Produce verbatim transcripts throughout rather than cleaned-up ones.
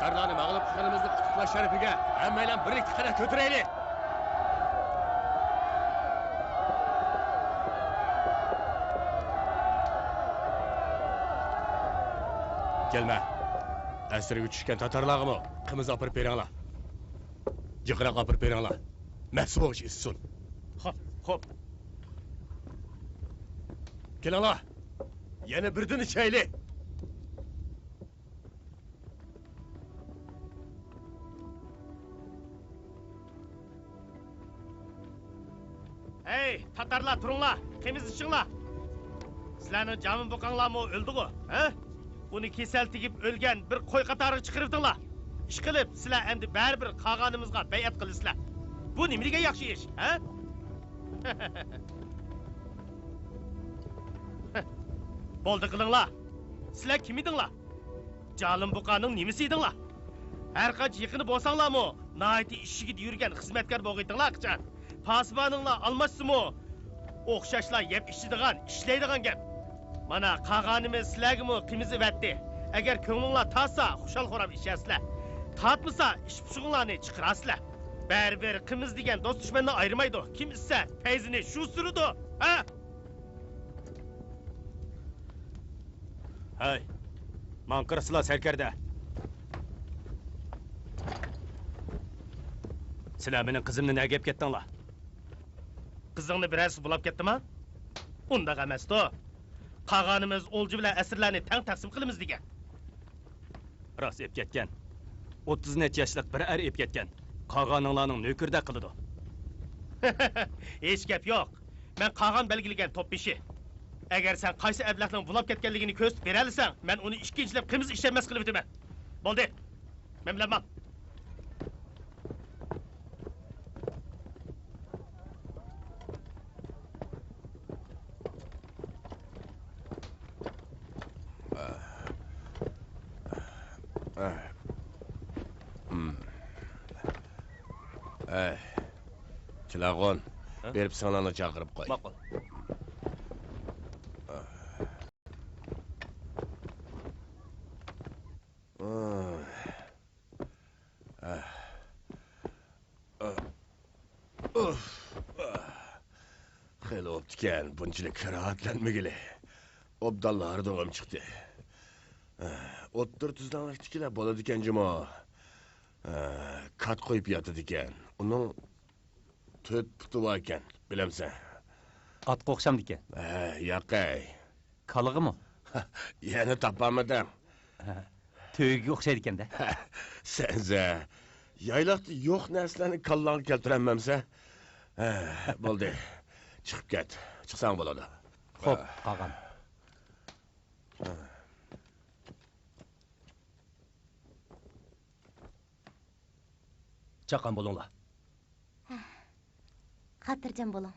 تاتارلارنى مەغلۇپ قىلغىنىمىزنى قۇتلۇقلاش شەرىپىگە ھەممەيلەن بىرلىكتە قەدەھ كۆتۈرەيلى! كەلمە. ئەسىرگە چۈشكەن تاتارلارغىمۇ قىمىز ئاپىرىپ بېرىڭلار. جىقراق ئاپىرىپ بېرىڭلار. مەستسۇ ئىچسۇن. خوپ، خوپ. كېلىڭلار. يەنە بىردىن ئىچەيلى. ھەي، تاتارلار، تۇرۇڭلار، قىمىز ئىچىڭلار. سىلەرنىڭ جامىن بۇقاڭلارمۇ ئۆلدىغۇ، ھە؟ ئۇنى كېسەل تېگىپ ئۆلگەن بىر قوي قاتارىغا چىقىرىۋېتىڭلار. ئىشقىلىپ، سىلەر ئەمدى بەرىبىر قاغانىمىزغا بەيئەت قىلىسىلەر. بۇ نېمە دېگەن ياخشى ئىش، ھە؟ بولدى قىلىڭلار. سىلەر كىم ئىدىڭلار؟ جالىم بۇقانىڭ نېمىسى ئىدىڭلار؟ ھەرقانچە يېقىنى بولساڭلارمۇ، ناھايىتى ئىشىكىدە يۈرگەن خىزمەتكار بولغىيتىڭلار قاچان. پاسىبانىڭلار ئالماشسىمۇ، ئوخشاشلا يەپ ئىچىدىغان، ئىشلەيدىغان گەپ. مانا، قاغانىمىز سىلەرگىمۇ قىمىز ئەۋەتتى. ئەگەر كۆڭلۈڭلار تارتسا، خۇشال-خۇرام ئىچەرسىلەر. تارتمىسا، ئىچ-پۇشۇڭلارنى چىقىرارسىلەر. بەرىبىر قىمىز دېگەن دوست-دۈشمەننى ئايرىمايدۇ. كىم ئىچسە، پەيزىنى شۇ سۈرىدۇ. ھە؟ ھەي، ماڭقىرسىلا سەركەردە! سىلەر مېنىڭ قىزىمنى نەگە ئەپ كەتتىڭلار؟ قىزىڭنى بىرەرسى بۇلاپ كەتتىما؟ ئۇنداق ئەمەستۇ. قاغانىمىز ئولجا بىلەن ئەسىرلەرنى تەڭ تەقسىم قىلىمىز دېگەن. راست ئېپ كەتكەن. ئوتتۇز نەچچە ياشلىق بىر ئەر ئېپ كەتكەن. قاغانىڭلارنىڭ نۆكىرىدەك قىلىدۇ. ھېچ گەپ يوق. مەن قاغان بەلگىلىگەن توپ بېشى. ئەگەر سەن قايسى ئەبلەخنىڭ بۇلاپ كەتكەنلىكىنى كۆرسىتىپ بېرەلىسەڭ، مەن ئۇنى ئىككىنچىلەپ قىمىز ئىشلەتمەس قىلىۋېتىمەن. بولدى. مەن بىلەن ماڭ. ئەي، چىلاغۇن، ھە؟ بېرىپ سىڭلىڭنى چاقىرىپ قوي. ماقۇل. خېلى بوپتىكەن، بۇنچىلىك راھەتلەنمىگىلى. ئوبدانلا ھاردۇقۇم چىقتى. ئوتتۇرا تۈزلەڭلىكتىكىلەر بولىدىكەن جۇمۇ. كات قويۇپ ياتىدىكەن. ئۇنىڭ تۆت پۇتى باركەن، بىلەمسەن؟ ئاتقا ئوخشامدىكەن. ھە، ياقەي. كالىغىمۇ؟ يەنە تاپالمىدىڭ. ھە، تۆگىگە ئوخشايدىكەن-دە. سەنزە، يايلاقتا يوق نەرسىلەرنى كاللاڭغا كەلتۈرەلمەمسەن؟ ھە، بولدى. چىقىپ كەت. چىقساڭ بولىدۇ. خوپ، قاغان. چاققان بولۇڭلار. خاتىرجەم بولۇڭ.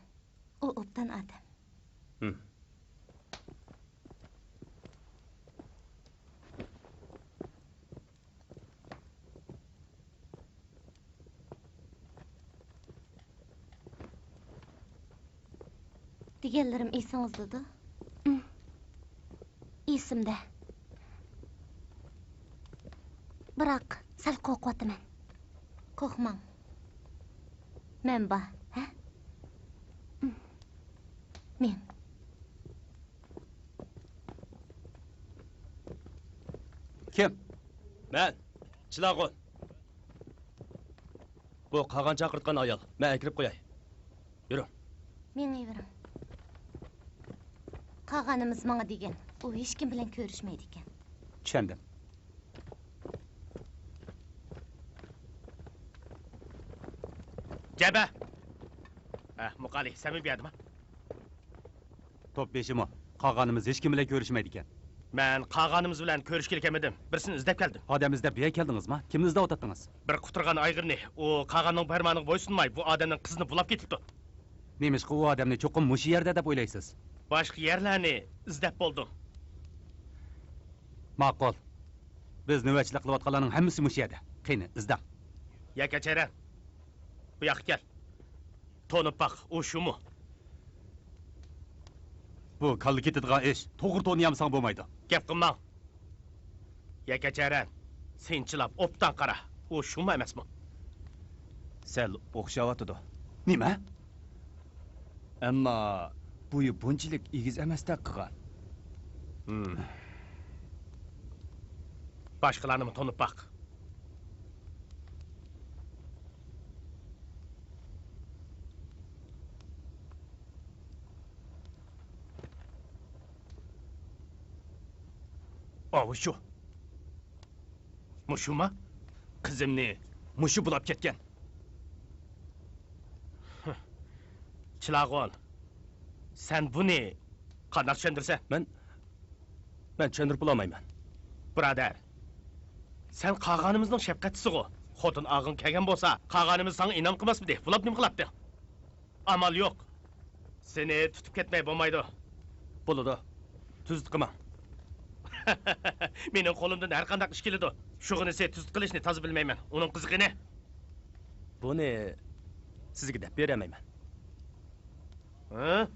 ئۇ ئوبدان ئادەم. ھىم. دېگەنلىرىم ئېسىڭىزدىدۇ؟ ئېسىمدە. بىراق، سەل قورقۇۋاتىمەن. قورقماڭ. مەن بار، ھە؟ مېڭ. كىم؟ مەن، چىلاغۇن. بۇ قاغان چاقىرتقان ئايال. مەن ئەكىرىپ قوياي. يۈرۈڭ. مېڭىۋېرىڭ. قاغانىمىز ماڭا دېگەن، ئۇ ھېچكىم بىلەن كۆرۈشمەيدىكەن. چۈشەندىم. جەبە! ھە، مۇقالى، سەنمۇ بۇ يەردىما؟ توپ بېشىمۇ، قاغانىمىز ھېچكىم بىلەن كۆرۈشمەيدىكەن. مەن قاغانىمىز بىلەن كۆرۈشكىلى كەلمىدىم. بىرسىنى ئىزدەپ كەلدىم. ئادەم ئىزدەپ بۇ يەرگە كەلدىڭىزما؟ كىمنى ئىزدەۋاتاتتىڭىز؟ بىر قۇترىغان ئايغىرنى، ئۇ قاغاننىڭ پەرمانىغا بويسۇنماي، بۇ ئادەمنىڭ قىزىنى بۇلاپ كېتىپتۇ. نېمىشقا ئۇ ئادەمنى چوقۇم مۇشۇ يەردە دەپ ئويلايسىز؟ باشقا يەرلەرنى ئىزدەپ بولدۇم. ماقۇل. بىز نۆۋەتچىلىك قىلىۋاتقانلارنىڭ ھەممىسى مۇشۇ يەردە. قېنى، ئىزدەڭ. يەكەچەيرەن، بۇ ياققا كەل. تونۇپ باق، ئۇ شۇمۇ؟ بۇ كاللا كېتىدىغان ئىش. توغرا تونۇيالمىساڭ بولمايدۇ. گەپ قىلماڭ. يەكەچەيرەن، سىنچىلاپ ئوبدان قارا، ئۇ شۇمۇ ئەمەسمۇ؟ سەل ئوخشاۋاتىدۇ. نېمە؟ ئەمما بويى بۇنچىلىك ئېگىز ئەمەستەك قىلغان. ھىم. باشقىلارنىمۇ تونۇپ باق. ئاۋۇ شۇ. مۇشۇما؟ قىزىمنى مۇشۇ بۇلاپ كەتكەن. چىلاغون، سەن بۇنى قانداق چۈشەندۈرىسەن؟ مەن، مەن چۈشەندۈرۈپ بولالمايمەن. بۇرادەر، سەن قاغانىمىزنىڭ شەپقەتچىسىغۇ. خوتۇن ئالغۇڭ كەلگەن بولسا، قاغانىمىز ساڭا ئىنام قىلماسمىدى؟ بۇلاپ نېمە قىلاتتىڭ؟ ئامال يوق. سېنى تۇتۇپ كەتمەي بولمايدۇ. بولىدۇ. تۈزۈت قىلماڭ. مېنىڭ قولۇمدىن ھەر قانداق ئىش كېلىدۇ. شۇغىنىسى تۈزۈت قىلىشنى تازا بىلمەيمەن. ئۇنىڭ قىزىقى نە؟ بۇنى سىزگە دەپ بېرەلمەيمەن. ھە؟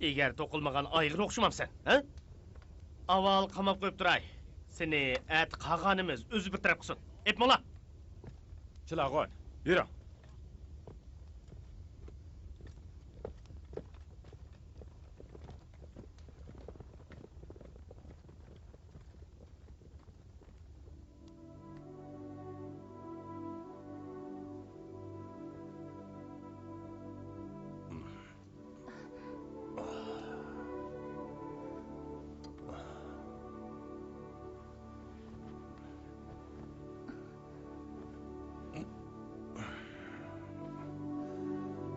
ئېگەر توقۇلمىغان ئايغىر ئوخشىمامسەن، ھە؟ ئاۋۋال قاماپ قويۇپ تۇراي. سېنى ئەتە قاغانىمىز ئۆزى بىر تەرەپ قىلسۇن. ئېيتماڭلا. چىلاغون، يۈرۈڭ.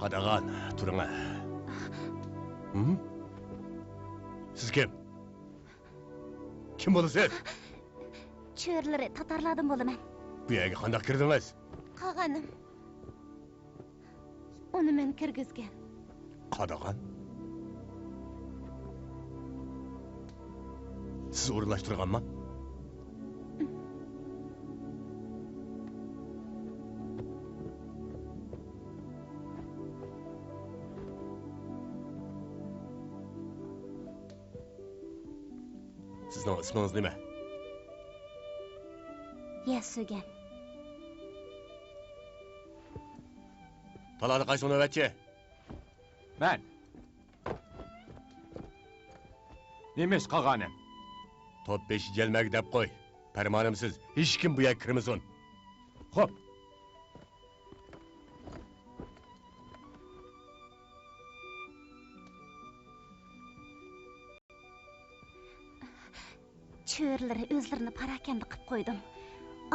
قاداغان، تۇرۇڭ. ھىم؟ سىز كىم؟ كىم بولىسىز؟ چۆرىلىرى تاتارلاردىن بولىمەن. بۇ يەرگە قانداق كىردىڭىز؟ قاغانىم. ئۇنى مەن كىرگۈزگەن. قاداغان؟ سىز ئورۇنلاشتۇرغانما؟ سىزنىڭ ئىسمىڭىز نېمە؟ يەسۈگەن. تالادا قايسىڭ نۆۋەتچى؟ مەن. نېمە ئىش، قاغانىم؟ توپ بېشى جەلمەگە دەپ قوي. پەرمانىمسىز ھېچكىم بۇ يەرگە كىرمىسۇن. خوپ. چۆرىلىرى ئۆزلىرىنى پاراكەندە قىپ قويدۇم.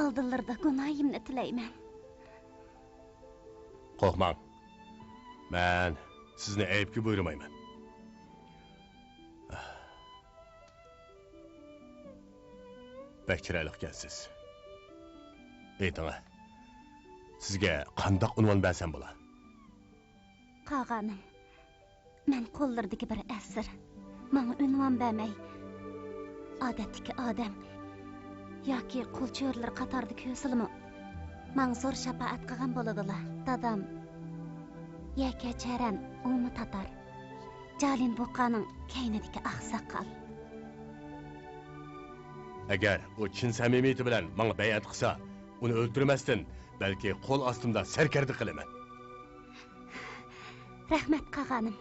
ئالدىلىرىدا گۇناھىمنى تىلەيمەن. قورقماڭ. مەن سىزنى ئەيىبكە بۇيرۇمايمەن. بەك چىرايلىق ئىكەنسىز. ئېيتىڭە، سىزگە قانداق ئۇنۋان بەرسەم بولا؟ قاغانىم، مەن قوللىرىدىكى بىر ئەسىر. ماڭا ئۇنۋان بەرمەي، ئادەتتىكى ئادەم ياكى قۇل چۆرىلىرى قاتارىدا كۆرسىلىمۇ، ماڭا زور شاپائەت قىلغان بولىدىلا. دادام، يەكە چەرەن، ئۇمۇ تاتار. جالىن بۇقانىڭ كەينىدىكى ئاقساقال. ئەگەر ئۇ چىن سەمىمىيىتى بىلەن ماڭا بەيئەت قىلسا، ئۇنى ئۆلتۈرمەستىن، بەلكى قول ئاستىمدا سەركەردە قىلىمەن. رەھمەت، قاغانىم.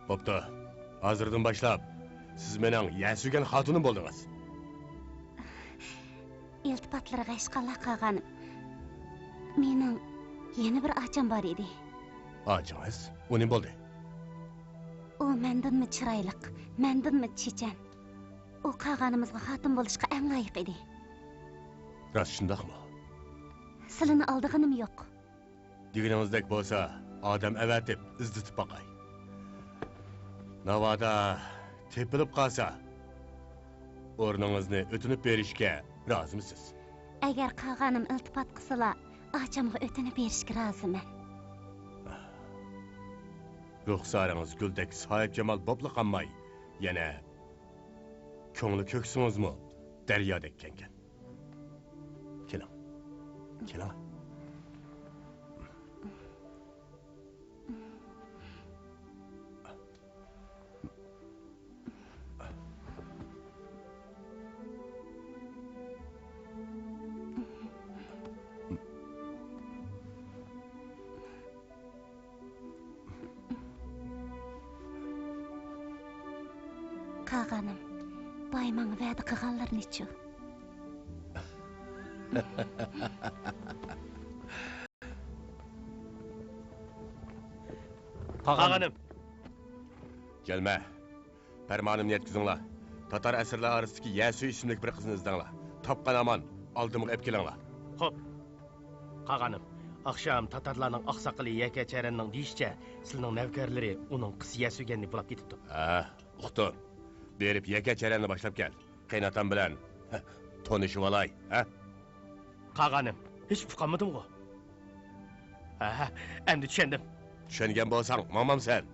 بوپتۇ. ھازىردىن باشلاپ، سىز مېنىڭ يەسۈگەن خاتۇنۇم بولدىڭىز. ئىلتىپاتلىرىغا ھېچقانلار، قاغانىم. مېنىڭ يەنە بىر ئاچام بار ئىدى. ئاچىڭىز؟ ئۇ نېمە بولدى؟ ئۇ مەندىنمۇ چىرايلىق، مەندىنمۇ چېچەن. ئۇ قاغانىمىزغا خاتىن بولۇشقا ئەڭ لايىق ئىدى. راست شۇنداقمۇ؟ سىلىنى ئالدىغىنىم يوق. دېگىنىڭىزدەك بولسا، ئادەم ئەۋەتىپ ئىزدىتىپ باقاي. ناۋادا تېپىلىپ قالسا، ئورنىڭىزنى ئۆتۈنۈپ بېرىشكە رازىمسىز؟ ئەگەر قاغانىم ئىلتىپات قىلسىلا، ئاچامغا ئۆتۈنۈپ بېرىشكە رازىمەن. رۇخسارىڭىز گۈلدەك ساھىبجامال بوپلا قالماي، يەنە كۆڭلى كۆكسىڭىزمۇ دەريادەك كەڭكەن. كېلىڭ. كېلىڭ. دېھقانىم، باي ماڭا ۋەدە قىلغانلىرىنىچۇ؟ قاغانىم. جەلمە. پەرمانىمنى يەتكۈزۈڭلار. تاتار ئەسىرلەر ئارىسىدىكى يەسۈ ئىسىملىك بىر قىزنى ئىزدەڭلار. تاپقان ھامان ئالدىمغا ئېلىپ كېلىڭلار. خوپ. قاغانىم، ئاخشام تاتارلارنىڭ ئاقساقىلى يەكە چەرەننىڭ دېيىشىچە، سىلىنىڭ نەۋكەرلىرى ئۇنىڭ قىز يەسۈگەننى بۇلاپ كېتىپتۇ. ھە، ئۇقتۇم. بېرىپ يەكە چەرەننى باشلاپ كەل. قېيىنئاتام بىلەن تونۇشۇۋالاي، ھە؟ قاغانىم، ھېچ ئۇقالمىدىمغۇ؟ ھە، ئەمدى چۈشەندىم. چۈشەنگەن بولساڭ، ماڭمامسەن؟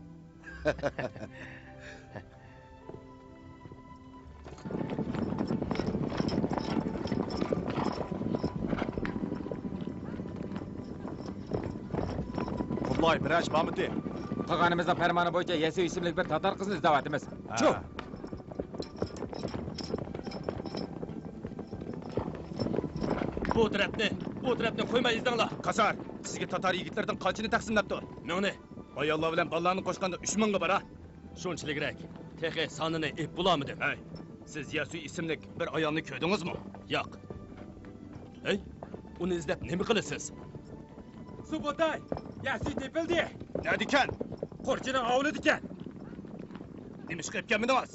قۇبلاي، بىرەر ئىش بارمىدى؟ قاغانىمىزنىڭ پەرمانى بويىچە يەسۇ ئىسىملىك بىر تاتار قىزنى ئىزدەۋاتىمىز. ھە. چۇ! بۇ تەرەپنى، ئۇ تەرەپنى قويماي ئىزدەڭلار. كاسار، سىزگە تاتار يىگىتلىرىدىن قانچىنى تەقسىملەپتۇ؟ مىڭنى. ئاياللار بىلەن بالىلارنى قوشقاندا ئۈچ مىڭغا بارا. شۇنچىلىكرەك. تېخى سانىنى ئېيتىپ بولالمىدىم. ھەي، سىز ياسۇ ئىسىملىك بىر ئايالنى كۆردىڭىزمۇ؟ ياق. ھەي، ئۇنى ئىزدەپ نېمە قىلىسىز؟ سۇبۇتاي، ياسۇ تېپىلدى. نەدىكەن؟ قورچىنىڭ ئاۋۇلىدىكەن. نېمىشقا ئېلىپ كەلمىدىڭىز؟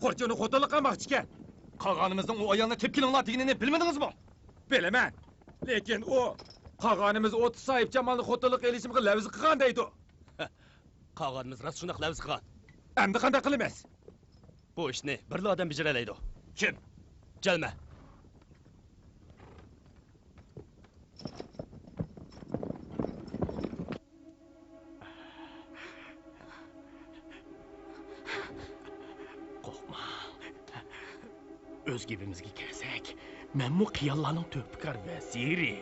قورچى ئۇنى خوتۇنلۇق قىلماقچىكەن. قاغانىمىزنىڭ ئۇ ئايالنى تېپىپ كېلىڭلار دېگىنىنى بىلمىدىڭىزمۇ؟ بىلىمەن. لېكىن ئۇ، قاغانىمىز ئوتۇز ساھىبجامالنى خوتۇنلۇق ئېلىشىمغا لەۋز قىلغان دەيدۇ. قاغانىمىز راست شۇنداق لەۋز قىلغان. ئەمدى قانداق قىلىمىز؟ بۇ ئىشنى بىرلا ئادەم بېجىرەلەيدۇ. كىم؟ جەلمە. قورقماڭ. ئۆز گېپىمىزگە كەلسەك، مەنمۇ خىياللارنىڭ تۆھپىكار ۋەزىرى.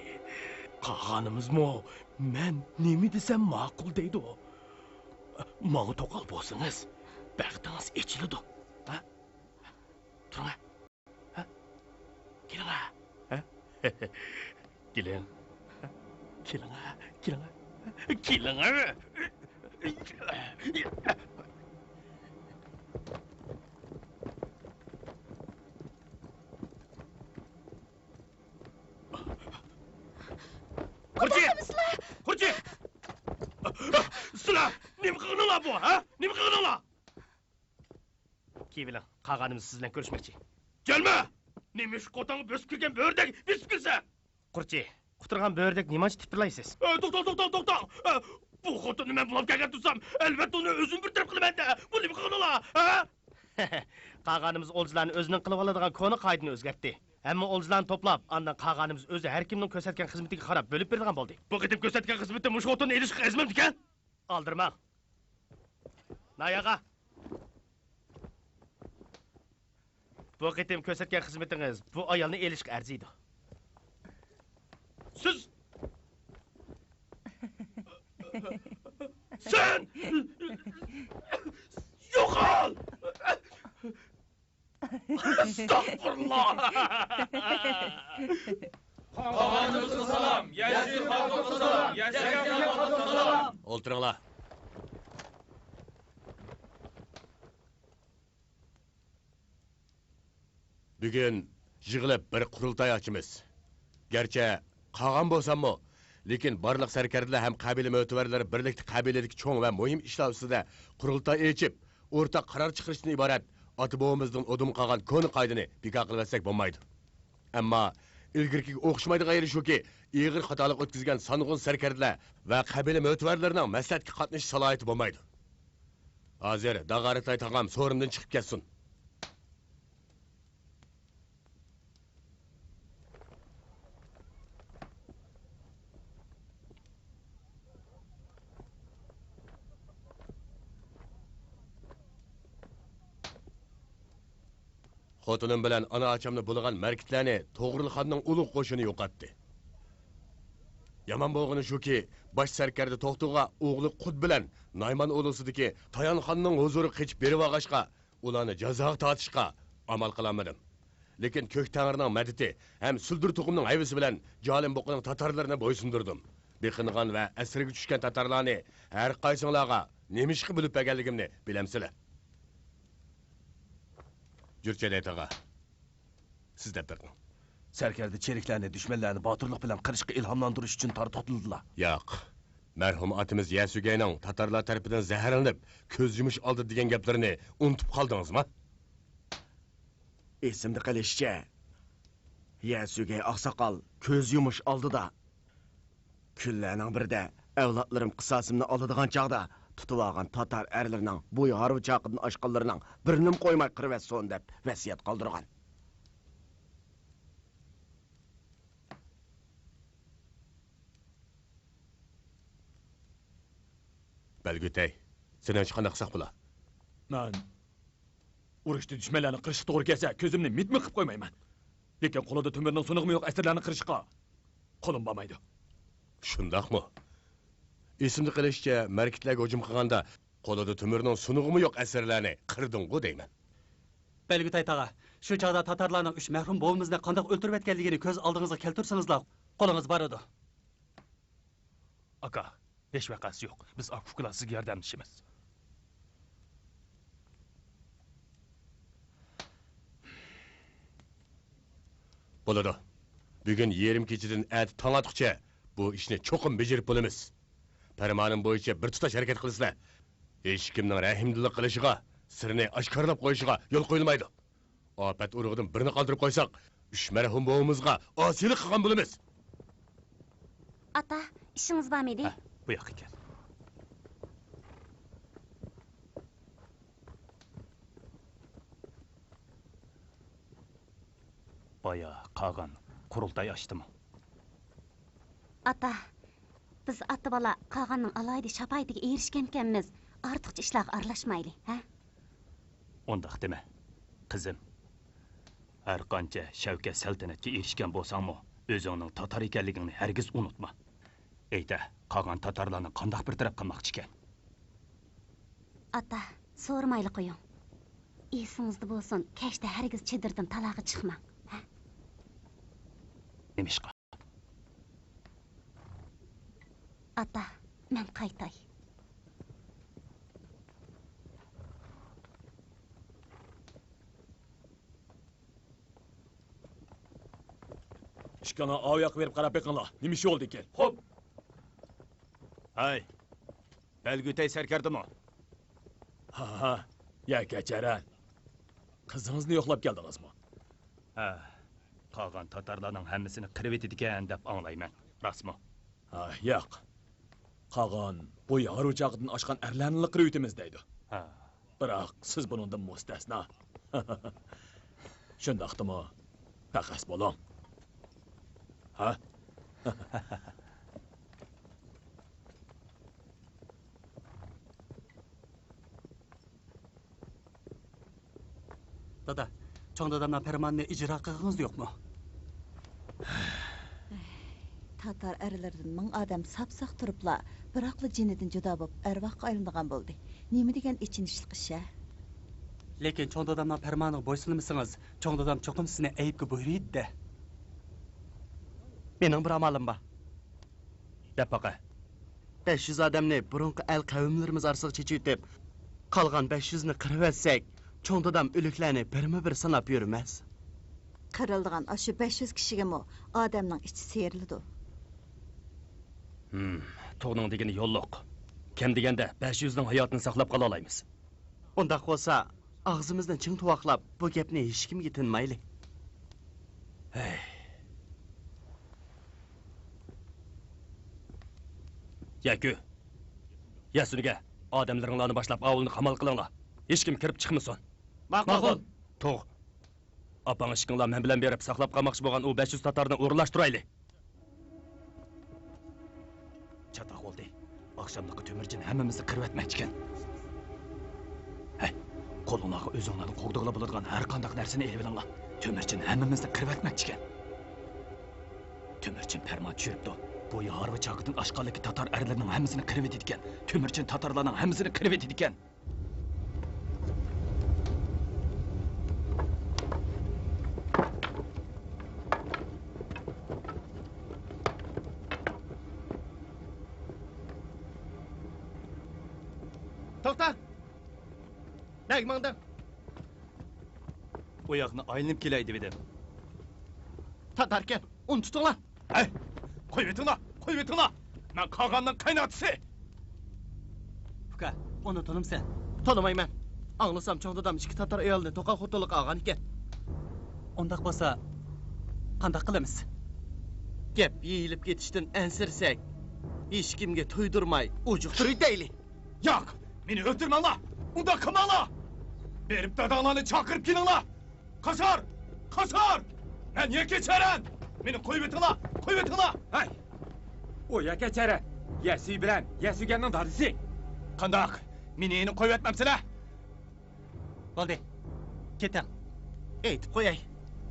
قاغانىمىزمۇ مەن نېمە دېسەم ماقۇل دەيدۇ. ماڭا توقال بولسىڭىز، بەختىڭىز ئېچىلىدۇ. ھە؟ تۇرۇڭ. ھە؟ كېلىڭە. ھە؟ كېلىڭ. كېلىڭە، كېلىڭە. كېلىڭە. قورچى! قورچى! سىلەر نېمە قىلغىنىڭلار بۇ، ھە؟ نېمە قىلغىنىڭلار؟ كىيىۋېلىڭ، قاغانىمىز سىز بىلەن كۆرۈشمەكچى. جەلمە! نېمە ئىش قوتاڭغا بۆسۈپ كىرگەن بۆرىدەك بېسىپ كىرسە؟ قورچى، قۇتۇرغان بۆرىدەك نېمانچە تىپىرلايسىز؟ ئە، توختاڭ، توختاڭ، توختاڭ! ئە، بۇ خوتۇننى مەن بۇلاپ كەلگەن تۇرسام، ئەلۋەتتە ئۇنى ئۆزۈم بىر تەرەپ قىلىمەن-دە! بۇ نېمە قىلغىنىڭلار، ھە؟ قاغانىمىز ئولجىلارنى ئۆزىنىڭ قىلىۋالىدىغان كونا قائىدىنى ئۆزگەرتتى. ھەممە ئولجىلارنى توپلاپ، ئاندىن قاغانىمىز ئۆزى ھەر كىمنىڭ كۆرسەتكەن خىزمىتىگە قاراپ بۆلۈپ بېرىدىغان بولدى. بۇ قېتىم كۆرسەتكەن خىزمىتى مۇشۇ خوتۇننى ئېلىشقا ئەرزىمەمدىكەن؟ ئالدىرىماڭ. ناياغا. بۇ قېتىم كۆرسەتكەن خىزمىتىڭىز بۇ ئايالنى ئېلىشقا ئەرزىيدۇ. سىز! سەن! يوقال! ئەستەغپۇرۇللا! قاغانىمىزغا سالام! يەسىر خاتۇنغا سالام! يەسىر خاتۇنغا سالام! ئولتۇرۇڭلار. بۈگۈن يىغىلىپ بىر قۇرۇلتاي ئاچىمىز. گەرچە قاغان بولساممۇ، لېكىن بارلىق سەركەردىلەر ھەم قەبىلە مۆتىۋەرلىرى بىرلىكتە قەبىلىدىكى چوڭ ۋە مۇھىم ئىشلار ئۈستىدە قۇرۇلتاي ئېچىپ، ئورتاق قارار چىقىرىشتىن ئىبارەت ئاتا-بوۋىمىزدىن ئۇدۇم قالغان كونا قائىدىنى بىكار قىلىۋەتسەك بولمايدۇ. ئەمما ئىلگىرىكىگە ئوخشىمايدىغان يېرى شۇكى، ئېغىر خاتالىق ئۆتكۈزگەن سانغۇن سەركەردىلەر ۋە قەبىلە مۆتىۋەرلىرىنىڭ مەسلىھەتكە قاتنىشىش سالاھىيىتى بولمايدۇ. ھازىر داغارىتاي تاغام سورۇندىن چىقىپ كەتسۇن. خوتۇنۇم بىلەن ئانا-ئاچامنى بۇلىغان مەركىتلەرنى توغرۇل خاننىڭ ئۇلۇغ قوشۇنى يوقاتتى. يامان بولغىنى شۇكى، باش سەركەردە توختىغا ئوغلى قۇت بىلەن نايمان ئۇلۇسىدىكى تايان خاننىڭ ھۇزۇرىغا قېچىپ بېرىۋالغاچقا، ئۇلارنى جازاغا تارتىشقا ئامال قىلالمىدىم. لېكىن كۆك تەڭرىنىڭ مەدىتى ھەم سۈلدۈر تۇغۇمنىڭ ھەيۋىسى بىلەن جالىم بۇقىنىڭ تاتارلىرىنى بويسۇندۇردۇم. بېقىنغان ۋە ئەسىرگە چۈشكەن تاتارلارنى ھەر قايسىڭلارغا نېمىشقا بۆلۈپ بەرگەنلىكىمنى بىلەمسىلەر. يۈرچى دەيتاغا. سىز دەپ بېقىڭ. سەركەردە چېرىكلەرنى دۈشمەنلەرنى باتۇرلۇق بىلەن قىرىشقا ئىلھاملاندۇرۇش ئۈچۈن تارتۇقلىدىلا. ياق. مەرھۇم ئاتىمىز يەسۈگەينىڭ تاتارلار تەرىپىدىن زەھەرلىنىپ، كۆز يۇمۇش ئالدىدا دېگەن گەپلىرىنى ئۇنتۇپ قالدىڭىزمۇ؟ ئېسىمدە قېلىشىچە، يەسۈگەي ئاقساقال كۆز يۇمۇش ئالدىدا، كۈنلەرنىڭ بىرىدە ئەۋلادلىرىم قىساسىمنى ئالىدىغان چاغدا، تۇتۇۋالغان تاتار ئەرلىرىنىڭ بويى ھارۋا چاقىدىن ئاشقانلىرىنىڭ بىرىنىمۇ قويماي قىرىۋەتسۇن دەپ ۋەسىيەت قالدۇرغان. بەلگۈتەي، سېنىڭچە قانداق قىلساق بولا؟ مەن ئۇرۇشتا دۈشمەنلەرنى قىرىشقا توغرا كەلسە، كۆزۈمنى مىت-مىت قىلىپ قويمايمەن. لېكىن قولىدا تۆمۈرنىڭ سۇنۇقىمۇ يوق ئەسىرلەرنى قىرىشقا قولۇم بارمايدۇ. شۇنداقمۇ؟ ئېسىمدە قېلىشىچە، مەركىتلەرگە ھۇجۇم قىلغاندا، قولىدا تۆمۈرنىڭ سۇنۇقىمۇ يوق ئەسىرلەرنى قىردىڭغۇ دەيمەن. بەلگۈتەي تاغا، شۇ چاغدا تاتارلارنىڭ ئۈچ مەرھۇم بوۋىمىزنى قانداق ئۆلتۈرۈۋەتكەنلىكىنى كۆز ئالدىڭىزغا كەلتۈرسىڭىزلا، قولىڭىز بارىدۇ. ئاكا، ھېچ ۋەقەسى يوق. بىز ئاكا-ئۇكىلار سىزگە ياردەملىشىمىز. بولىدۇ. بۈگۈن يېرىم كېچىدىن ئەتە تاڭ ئاتقۇچە بۇ ئىشنى چوقۇم بېجىرىپ بولىمىز. پەرمانىم بويىچە بىر تۇتاش ھەرىكەت قىلىسىلەر. ھېچكىمنىڭ رەھىمدىللىك قىلىشىغا، سىرنى ئاشكارىلاپ قويۇشىغا يول قويۇلمايدۇ. ئاپەت ئۇرۇقىدىن بىرنى قالدۇرۇپ قويساق، ئۈچ مەرھۇم بوۋىمىزغا ئاسىيلىق قىلغان بولىمىز. ئاتا، ئىشىڭىز بارمىدى؟ ھە، بۇ ياققا كەل. بايا قاغان قۇرۇلتاي ئاچتىمۇ؟ ئاتا، بىز ئاتا-بالا قاغاننىڭ ئالاھىدە شاپائىتىگە ئېرىشكەنكەنمىز، ئارتۇقچە ئىشلارغا ئارىلاشمايلى، ھە؟ ئۇنداق دېمە، قىزىم. ھەرقانچە شەۋكەت-سەلتەنەتكە ئېرىشكەن بولساڭمۇ، ئۆزۈڭنىڭ تاتار ئىكەنلىكىڭنى ھەرگىز ئۇنتۇما. ئېيتە، قاغان تاتارلارنى قانداق بىر تەرەپ قىلماقچىكەن؟ ئاتا، سورىمايلا قويۇڭ. ئېسىڭىزدە بولسۇن، كەچتە ھەرگىز چېدىردىن تالاغا چىقماڭ، ھە؟ نېمىشقا؟ ئاتا، مەن قايتاي. ئىككىڭلار ئاۋۇ ياققا بېرىپ قاراپ بېقىڭلار، نېمە ئىش بولدىكىن؟ خوپ. ھەي، بەلگۈتەي سەركەردىمۇ؟ ھا، ھا، يا كەچەرەن. قىزىڭىزنى يوقلاپ كەلدىڭىزمۇ؟ ھە، قاغان تاتارلارنىڭ ھەممىسىنى قىرىۋېتىدىكەن دەپ ئاڭلايمەن، راستمۇ؟ ھا، ياق. قاغان بويى ھارۋا چاقىدىن ئاشقان ئەرلەرنىلا قىرىۋېتىمىز دەيدۇ. ھا. بىراق سىز بۇنىڭدىن مۇستەسنا. شۇنداقتىمۇ؟ پەخەس بولۇڭ. ھە؟ دادا، چوڭ دادامنىڭ پەرمانىنى ئىجرا قىلغىنىڭىز يوقمۇ؟ تاتار ئەرلىرىدىن مىڭ ئادەم ساپ-ساق تۇرۇپلا، بىراقلا جېنىدىن جۇدا بولۇپ، ئەرۋاھقا ئايلىنىدىغان بولدى. نېمە دېگەن ئېچىنىشلىق ئىش ھە؟ لېكىن چوڭ دادامنىڭ پەرمانىغا بويسۇنمىسىڭىز، چوڭ دادام چوقۇم سىزنى ئەيىبكە بۇيرۇيدۇ-دە. مېنىڭ بىر ئامالىم بار. دەپ باقە. بەش يۈز ئادەمنى بۇرۇنقى ئەل قەۋملىرىمىز ئارىسىغا چېچىۋېتىپ، قالغان بەش يۈزنى قىرىۋەتسەك، چوڭ دادام ئۆلۈكلەرنى بىرمۇ بىر ساناپ يۈرمەس. قىرىلىدىغان ئاشۇ بەش يۈز كىشىگىمۇ ئادەمنىڭ ئىچى سىيرىلىدۇ. ھىم، تۇغنىڭ دېگىنى يوللۇق. كەم دېگەندە بەش يۈزنىڭ ھاياتىنى ساقلاپ قالالايمىز. ئۇنداق بولسا، ئاغزىمىزنى چىڭ تۇۋاقلاپ، بۇ گەپنى ھېچكىمگە تىنمايلى. ھەي. يەكۈ. يەسۈنگە، ئادەملىرىڭلارنى باشلاپ ئاۋۇلنى قامال قىلىڭلار. ھېچكىم كىرىپ چىقمىسۇن. ماقۇل. تۇغ. ئاپاڭ ئىككىڭلار مەن بىلەن بېرىپ ساقلاپ قالماقچى بولغان ئۇ بەش يۈز تاتارنى ئورۇنلاشتۇرايلى. چاتاق بولدى. ئاخشاملىققا تۆمۈرچىن ھەممىمىزنى قىرىۋەتمەكچىكەن. ھەي، قولۇڭلارغا ئۆزۈڭلارنى قوغدىغىلى بولىدىغان ھەر قانداق نەرسىنى ئېلىۋېلىڭلار. تۆمۈرچىن ھەممىمىزنى قىرىۋەتمەكچىكەن. تۆمۈرچىن پەرمان چۈشۈرۈپتۇ. بويى ھارۋا چاقىدىن ئاشقانلىكى تاتار ئەرلىرىنىڭ ھەممىسىنى قىرىۋېتىدىكەن. تۆمۈرچىن تاتارلارنىڭ ھەممىسىنى قىرىۋېتىدىكەن. توختا! نەگە ماڭدىڭ؟ ئۇ ياقنى ئايلىنىپ كېلەي دېۋىدىم. تاتاركەن، ئۇنى تۇتۇڭلار. ھەي! قويۇۋېتىڭلار، قويۇۋېتىڭلار! مەن قاغاننىڭ قايناتىسى! ئۇكا، ئۇنى تونۇمسەن؟ تونۇمايمەن. ئاڭلىسام، چوڭ دادام ئىككى تاتار ئايالىنى توقاق خوتۇنلۇققا ئالغان ئىكەن. ئۇنداق بولسا، قانداق قىلىمىز؟ گەپ يېيىلىپ كېتىشتىن ئەنسىرىسەك، ھېچكىمگە تۇيدۇرماي ئۇجۇقتۇرۇۋېتەيلى. ياق! مېنى ئۆلتۈرمەڭلار! ئۇنداق قىلماڭلار! بېرىپ داداڭلارنى چاقىرىپ كېلىڭلار! قاسار! قاسار! مەن يەكەچەرەن! مېنى قويۇۋېتىڭلار! قويۇۋېتىڭلار! ھەي! ئۇ يەكەچەرەن، يەسۈي بىلەن يەسۈگەننىڭ دادىسى. قانداق؟ مېنى يەنە قويۇۋەتمەمسىلەر؟ بولدى، كېتىڭ. ئېيتىپ قوياي،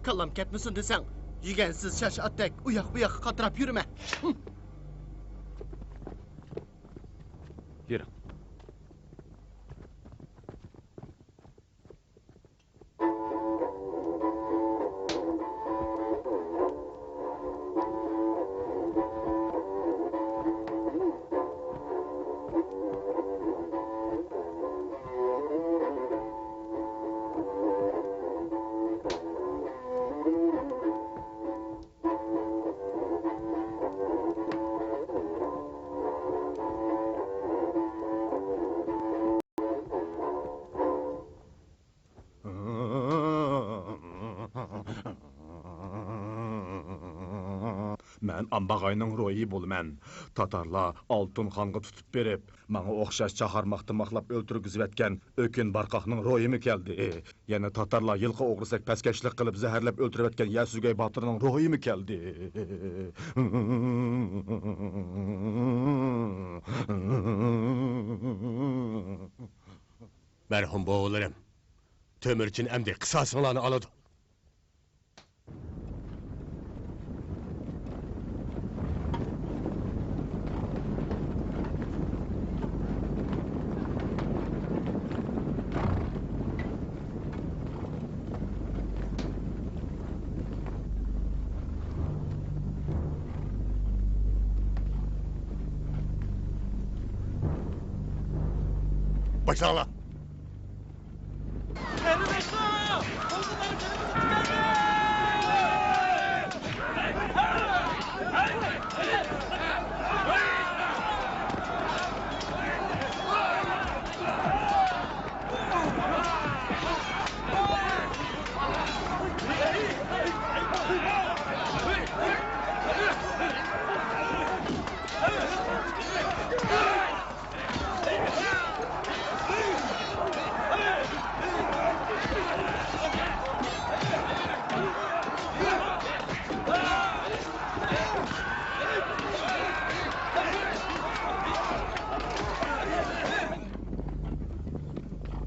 كاللام كەتمىسۇن دېسەڭ، يۈگەنسىز شاش ئاتتەك ئۇياق-بۇياققا قاتراپ يۈرمە. يۈرۈڭ. مەن ئامباغاينىڭ روھى بولىمەن. تاتارلار ئالتۇن خانغا تۇتۇپ بېرىپ، ماڭا ئوخشاش چاقارماق تىماقلاپ ئۆلتۈرگۈزۈۋەتكەن ئۆكۈن بارقاقنىڭ روھىمۇ كەلدى. يەنە تاتارلار يىلقى ئوغرىسىدەك پەسكەشلىك قىلىپ زەھەرلەپ ئۆلتۈرۈۋەتكەن يەسۈگەي باتۇرنىڭ روھىمۇ كەلدى. مەرھۇم بوۋىلىرىم، تۆمۈرچىن ئەمدى قىساسىڭلارنى ئالىدۇ. باشلاڭلار!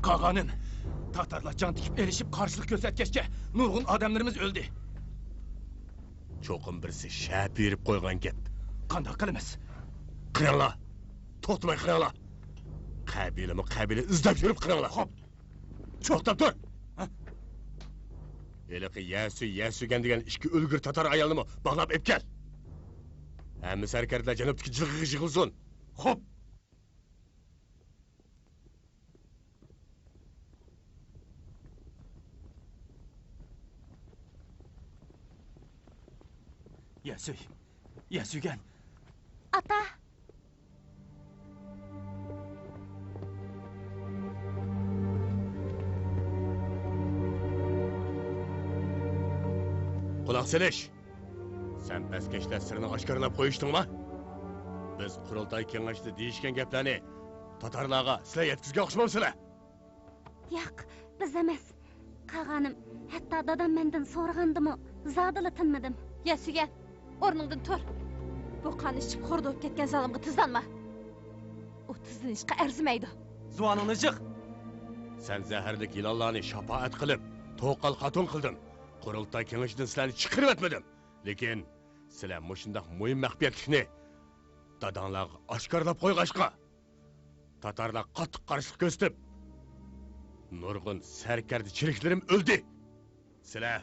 قاغانىم، تاتارلار جان تىكىپ ئېلىشىپ قارشىلىق كۆرسەتكەچكە، نۇرغۇن ئادەملىرىمىز ئۆلدى. چوقۇم بىرسى شەپە بېرىپ قويغان گەپ. قانداق قىلىمىز؟ قىرىڭلار! توختىماي قىرىڭلار! قەبىلىمۇ قەبىلە ئىزدەپ يۈرۈپ قىرىڭلار! خوپ! توختاپ تۇر! ھە؟ ھېلىقى يەسۈ، يەسۈگەن دېگەن ئىككى ئۆلگۈر تاتار ئايالنىمۇ باغلاپ ئېلىپ كەل! ھەممە سەركەردىلەر جەنۇبتىكى جىلغىغا يىغىلسۇن! خوپ! يەسۈي! يەسۈگەن! ئاتا! قۇلاق سېلىش! سەن پەسكەشلەر سىرىنى ئاشكارىلاپ قويۇشتۇڭما؟ بىز قۇرۇلتاي كېڭىشىدە دېيىشكەن گەپلەرنى تاتارلارغا سىلەر يەتكۈزگەن ئوخشىمامسىلەر؟ ياق، بىز ئەمەس. قاغانىم، ھەتتا دادام مەندىن سورىغاندىمۇ زادىلا تىنمىدىم. يەسۈگەن، ئورنۇڭدىن تۇر. بۇ قان ئىچىپ خوردا بولۇپ كەتكەن زالىمغا تىزلانما. ئۇ تىزلىنىشقا ئەرزىمەيدۇ. زۇۋانىڭنى جىق! سەن زەھەرلىك يىلانلارنى شاپائەت قىلىپ، توقال قاتۇن قىلدىم. قۇرۇلتاي كېڭىشىدىن سىلەرنى چىقىرىۋەتمىدىم. لېكىن سىلەر مۇشۇنداق مۇھىم مەخپىيەتلىكنى داداڭلارغا ئاشكارىلاپ قويغاچقا، تاتارلار قاتتىق قارشىلىق كۆرسىتىپ، نۇرغۇن سەركەردە چېرىكلىرىم ئۆلدى. سىلەر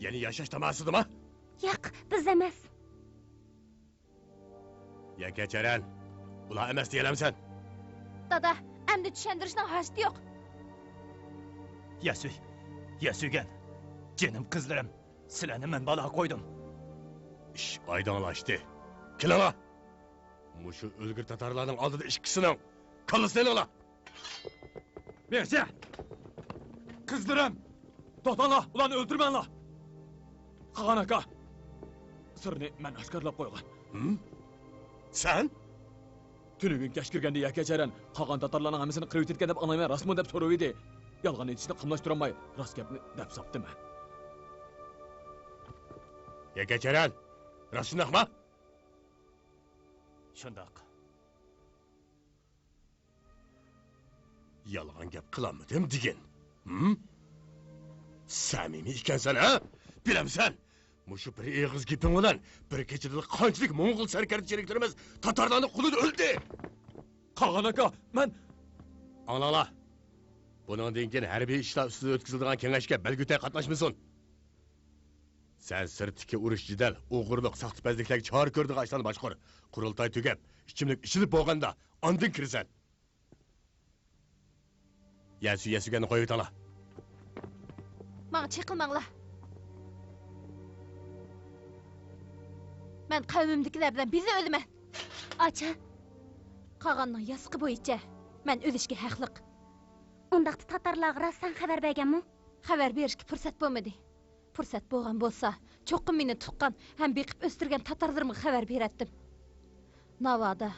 يەنە ياشاش تاماسىدىما؟ ياق، بىز ئەمەس. يەكەچەرەن، ئۇلار ئەمەس دېيەلەمسەن؟ دادا، ئەمدى چۈشەندۈرۈشنىڭ ھاجىتى يوق. يەسۈي، يەسۈگەن، جېنىم قىزلىرىم، سىلەرنى مەن بالاغا قويدۇم. ئىش ئايدىڭلاشتى. كېلىڭلار! مۇشۇ ئۆلگۈر تاتارلارنىڭ ئالدىدا ئىككىسىنىڭ كاللىسىنى ئېلىڭلار! بېغىچە! قىزلىرىم! دوستلار، ئۇلارنى ئۆلتۈرمەڭلار! قاغان ئاكا، سىرنى مەن ئاشكارىلاپ قويغان. ھىم؟ سەن؟ تۈنۈگۈن كەچ كىرگەندە يەكەچەرەن قاغان تاتارلارنىڭ ھەممىسىنى قىرىۋېتىدىكەن دەپ ئاڭلايمەن، راستمۇ دەپ سورىۋىدى. يالغان ئېيتىشنى قاملاشتۇرالماي، راست گەپنى دەپ ساپتىمەن. يەكەچەرەن، راست شۇنداقمۇ؟ شۇنداق. يالغان گەپ قىلالمىدىم دېگىن. ھىم؟ سەمىمىي ئىكەنسەن، ھە؟ بىلەمسەن؟ مۇشۇ بىر ئېغىز گېپىڭ بىلەن بىر كېچىدىلا قانچىلىك موڭغۇل سەركەردە چېرىكلىرىمىز تاتارلارنىڭ قولىدا ئۆلدى! قاغان ئاكا، مەن... ئاڭلاڭلار! بۇنىڭدىن كېيىن ھەربىي ئىشلار ئۈستىدە ئۆتكۈزۈلىدىغان كېڭەشكە بەلگۈتەي قاتناشمىسۇن! سەن سىرتتىكى ئۇرۇش-جېدەل، ئوغرىلىق، ساختىپەزلىكلەرگە چارە كۆرىدىغان ئىشلارنى باشقۇر. قۇرۇلتاي تۈگەپ، ئىچىملىك ئىچىلىپ بولغاندا، ئاندىن كىرىسەن. يەسۈ، يەسۈگەننى قويۇۋېتىڭلار. ماڭا چېقىلماڭلار. مەن قەۋمىمدىكىلەر بىلەن بىللە ئۆلىمەن. ئاچا. قاغاننىڭ ياسىقى بويىچە مەن ئۆلۈشكە ھەقلىق. ئۇنداقتا تاتارلارغا راست سەن خەۋەر بەرگەنمۇ؟ خەۋەر بېرىشكە پۇرسەت بولمىدى. پۇرسەت بولغان بولسا، چوقۇم مېنى تۇغقان ھەم بېقىپ ئۆستۈرگەن تاتارلىرىمغا خەۋەر بېرەتتىم. ناۋادا،